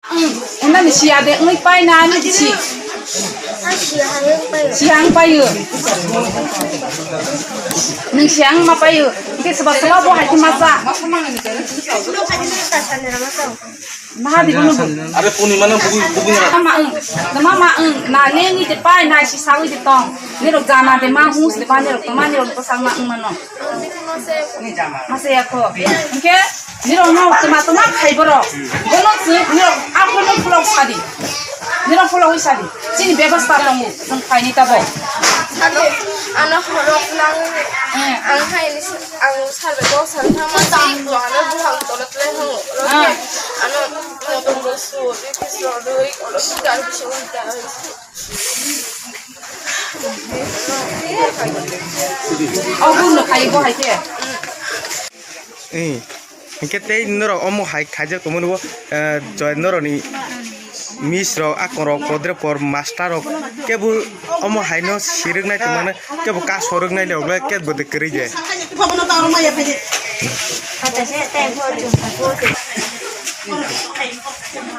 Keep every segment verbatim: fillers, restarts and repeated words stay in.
Ang, unda ni siya de, ungui pai na, ni si. Ang siya hayung payo. Siya ang payo. Nung siya ang ma payo. Ke sebab sebab bo hai ke masa. Maha di bono. Are puni mana bugi, bugi na. Mama ang, na mama ang, na ne ni de pai, na si sawi de tong. Ni rok jana de ma hus de ba ni rok, ma ni rok ko sang ma ang mano. Masa ya ko. Oke. Nirok no tuma tuma khai borok. Bono chwng nirok aphuru no pholok sadi. Nirok phologwi sadi. Chini bebasta tongo chwng khaini tabo. Sadi, ano horok nang. Eh. Ang hai ni s-, ang salbe kok san thangma si ko ano buhang tolo tle hango. Ah. Ano motom bo su, bikis rodoi, olo su gar bisingo da. Obo no khai bo hai khe. Eh, hingke tei norok omo hai khaijak tongmani bo, eh, joy norokni miss rok, akong rok, podre por master rok, kebo omo hai no siriknai tongmani, kebo kaso rwknai le ogle kebo de kwrwi de.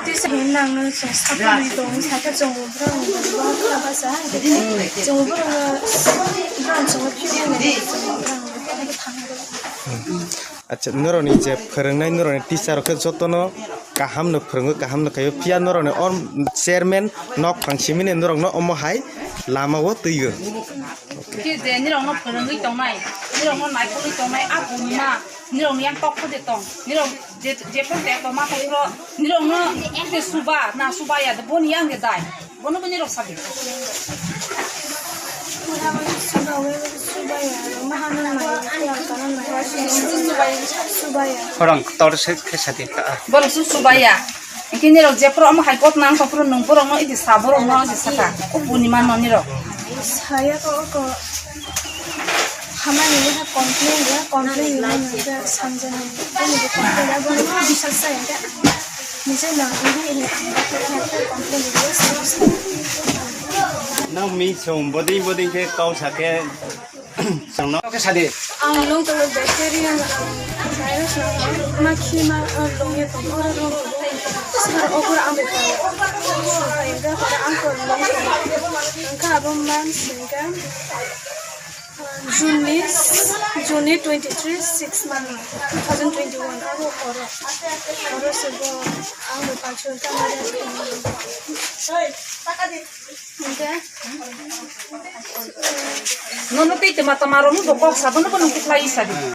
Tisa hinang no chwng sakni tong, sakhe chwng borok ni basa, chwng borok no, borok chwng phiyo. Acha, norokni je phwrwngnai, norokni teacher rok khe jotono kaham no phwrwngo, kaham no khaio, phiya norokni o chairman nok phang simini norokno omo hai lama o twigo. Khe je nirokno phwrwngwi tongnai, nirokno naikolwi tongnai, a bunima nirokni yang tok khode tong, nirok je, je phone te tongma tongphro, nirokno je suba, na suba ya, boni yang de dai. Bono bini rok sabi. Orang kotor se khe sadi ta. Borok su subaya. Kini rok je pro omo hai kot nang to pro nung borok no idi sa borok no idi saka. O buni man no ni rok. Saya ko ko hamani ha complain ya, complain ni nang samjani. Ini ko complain ya, bono bisa saya. Nang mi song boding boding khe kau sa khe song no khe sadi. Ang nung tolo bacteria ang virus no ma khi ma long ya tong oro ro. Sar okur ang be pa. Enga para ang ko long. Engka abo man sengka. June ni, June ni twenty three, six month, two thousand twenty one, abo oro, oro se bo ang bo pachu kamari. Hingke, nono tei tama tama rok bo kok sabo no bo nung kitlai sadi.